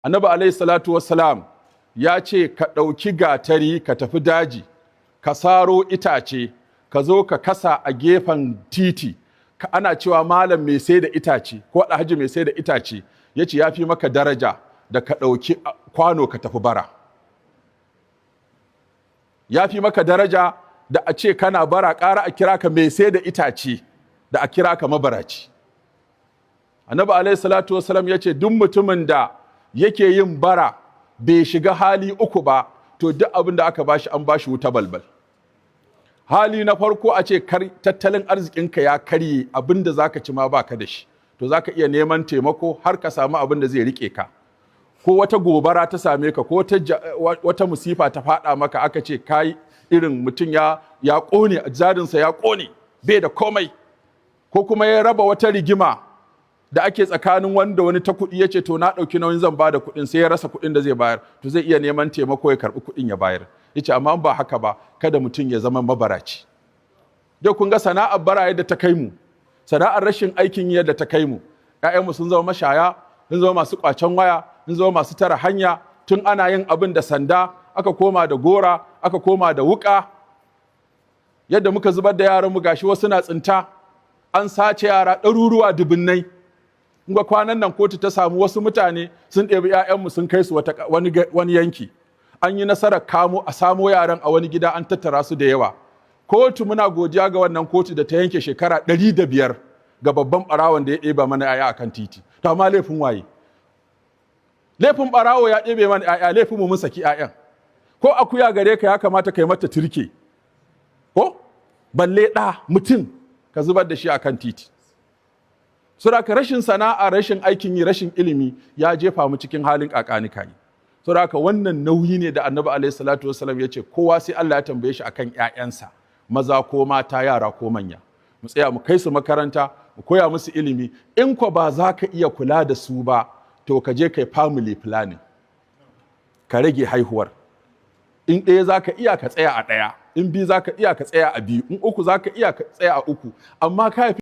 Annabi alaihi salatu wassalam ya ce ka ɗauki gatari ka tafi daji, ka saro itace, ka zo ka kasa a gefen titi, ka ana cewa malam mai sai da itace ko alhaji mai sai da itace, ya ce ya fi maka daraja da ka ɗauki kwano ka tafi bara. Ya fi maka daraja da a ce kana bara, ƙara a kira ka mai sai da itace da a kira ka mabaraci. Annabi alaihi salatu wasalam ya ce duk mutumin da yake yin bara bai shiga hali uku ba, to duk abin da aka bashi, an bashi wuta balbal. Hali na farko, a ce tattalin arzikinka ya karye, abin da zaka ci ma baka da shi, to zaka iya neman taimako har ka samu abin da zai rike ka. Ko wata gobara ta same ka, ko wata musifa ta fada maka, aka ce kai irin mutum ya kone, jarinsa ya kone, bai da komai, ko kuma ya raba wata rigima da ake tsakanin wanda wani ta kuɗi, ya ce to na ɗauki nauyin zan bada kuɗin, sai ya rasa kuɗin da zai bayar, to zai iya neman taimako ya karɓi kuɗin ya bayar. Yace amma ba haka ba, kada mutum ya zama mabaraci. Yau kun ga sana'ar bara yadda ta kai mu, sana'ar rashin aikin yadda ta kai mu. Ƴaƴanmu sun zama mashaya, sun zama masu ƙwacen waya, sun zama masu tara hanya. Tun ana yin abin da sanda, aka koma da gora, aka koma da wuƙa. Yadda muka zubar da yaranmu, gashi wasu na tsinta. An sace yara ɗaruruwa, dubunnai. Ga kwanan nan kotu ta samu wasu mutane sun ɗebi 'ya'yanmu sun kai su wani yanki. An yi nasarar kamo a samo yaran a wani gida, an tattara su da yawa. Kotu, muna godiya ga wannan kotu da ta yanke shekara 105 ga babban ɓarawon da ya ɗeba mana 'ya'ya a kan titi. To amma laifin waye? Laifin ɓarawo ya ɗebe mana 'ya'ya, laifin mu mun saki 'ya'yan. Ko akuya gare ka, ya kamata kai mata turke, ko balle ɗa mutum ka zubar da shi a kan titi? Saboda rashin sana'a, rashin aikin yi, rashin ilimi ya jefa mu cikin halin ƙaƙa-ni-kayi. Saboda wannan nauyi ne da Annabi alaihi salatu wasallam ya ce kowa sai Allah ya tambaye shi akan ƴaƴansa, maza ko mata, yara ko manya. Mu tsaya mu kai su makaranta, mu koya musu ilimi. In ko ba za ka iya kula da su ba, to ka je kai family planning, ka rage haihuwar. In ɗaya za ka iya, ka tsaya a ɗaya. In biyu za ka iya, ka tsaya a biyu. In uku za ka iya, ka tsaya a uku. Amma ka haifi